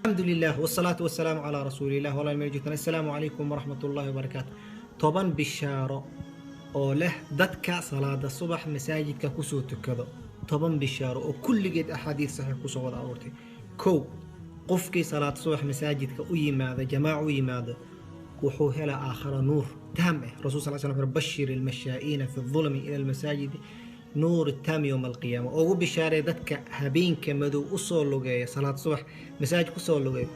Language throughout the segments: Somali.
الحمد لله والصلاة والسلام على رسول الله. Walaal meel joogtaan, assalaamu calaykum waraxmat ullaahi wabarakaatu. 10 bishaaro oo leh dadka salaada subax masaajidka kusoo tukado, 10 bishaaro oo kulligeed axaadiis saxiix kusoo wada aroortay. Kow, qofkii salaad subax masaajidka u yimaada, jamaaca u yimaado, wuxuu helaa aakhara nuur taam ah. Rasuul sal slam wuxuu bashir almashaa'iina fi dhulmi ila almasaajidi nuur taam yowma alqiyaama. Ugu bishaaray dadka habeenka madow usoo lugeeya salaad subax masaajid kusoo lugeeya,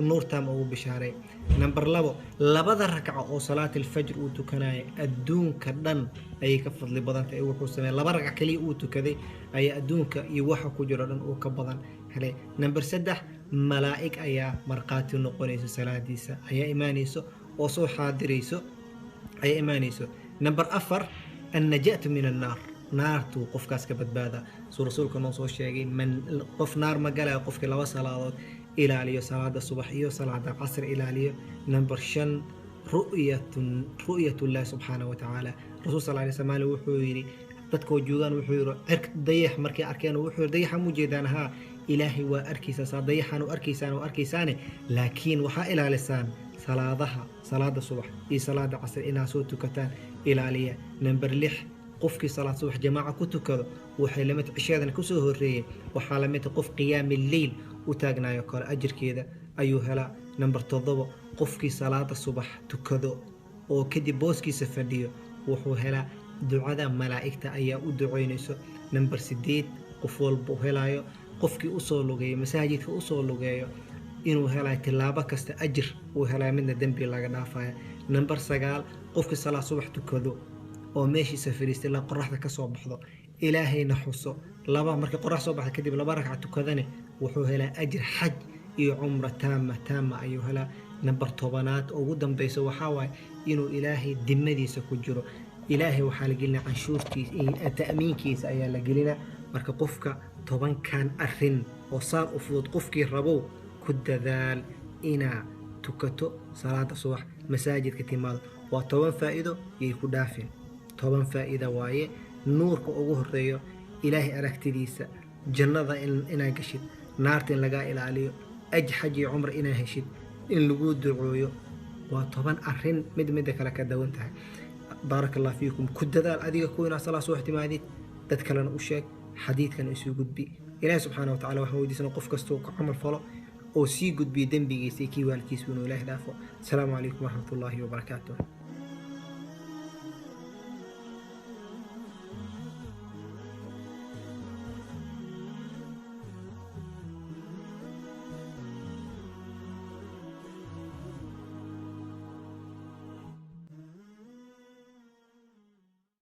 nuur taam ugu bishaaray. Number 2, labada rakco oo salaat alfajr uu tukanaya adduunka dhan ayay ka fadli badan tahay. Wuxuu sameeyay laba ragc kaliya uu tukaday ayaa adduunka iyo waxa ku jiro dhan uu ka badan helay. Number 3, malaa'ig ayaa markhaati noqonayso salaadiisa, ayaa imaanayso oo soo xaadirayso ayaa imaanayso. Number 4, annajaatu min annaar, naartuu qofkaas ka badbaada. Suu rasuulka noo soo sheegay, man qof naar ma galayo qofkii laba salaadood ilaaliyo, salaada subax iyo salaada casr ilaaliyo. Number 5, ru'yatullahi subxaanahu watacaala. Rasuul sal alay slam wuxuu yidhi dadkoo joogaan, wuxuu yidhi cirk dayax markay arkeen, wuxuu yidhi dayaxa mu jeedaan? Haa, ilaahay waa arkaysaa, saa dayaxan u arkaysaan u arkaysaane, laakiin waxaa ilaalisaan salaadaha, salaada subax iyo salaada casr inaa soo tukataan ilaaliya. Number 6, qofkii salaad subax jamaaca ku tukado waxay lamid cishadan kusoo horreeyay, waxaa lamid qof qiyaami leyl u taagnayo kale, ajirkeeda ayuu helaa. Number 7, qofkii salaada subax tukado oo kadib booskiisa fadhiyo wuxuu helaa ducada malaa'igta ayaa u ducoynayso. Number 8, qof walba helayo qofkii usoo lugeeyo masaajidka usoo lugeeyo inuu helayo tilaabo kasta ajir uu helayo, midna dembi laga dhaafayo. Number 9, qofkii salaad subax tukado oo meeshiisa fadhiistay ilaa qoraxda ka soo baxdo, ilaahayna xuso, laba markii qorax soo baxda kadib laba ragca tukadane, wuxuu helaa ajir xaj iyo cumra taama taama ayuu helaa. Number 10aad oo ugu dambeysa waxaa waaye inuu ilaahay dimadiisa ku jiro. Ilaahay waxaa la gelinaa canshuurtiisa, ta'miinkiisa ayaa la gelinaa. Marka qofka 10kan arrin oo saan u fudud, qofkii rabow ku dadaal inaa tukato salaada subax, masaajidka timaado. Waa 10 faa'iido, yay ku dhaafin. 10 faa'iida waaye. Nuurka ugu horeeyo, ilaahay aragtidiisa, jannada inaa gashid, naarta in lagaa ilaaliyo, xaj iyo cumra inaa heshid, in lagu ducooyo. Waa 10 arrin mid midda kale ka dawan tahay. Baaraka allah fiikum. Ku dadaal adiga ku inaa salaad subax timaadid, dad kalena u sheeg, xadiidkana isuu gudbi. Ilaahi subxaana wa tacala waxaan weydiisana qof kastoo ku camal falo oo sii gudbiya dembigiisa iyo kii waalkiisa inuu ilaahi dhaafo. Asalaamu calaykum waraxmat ullaahi wabarakaatuh.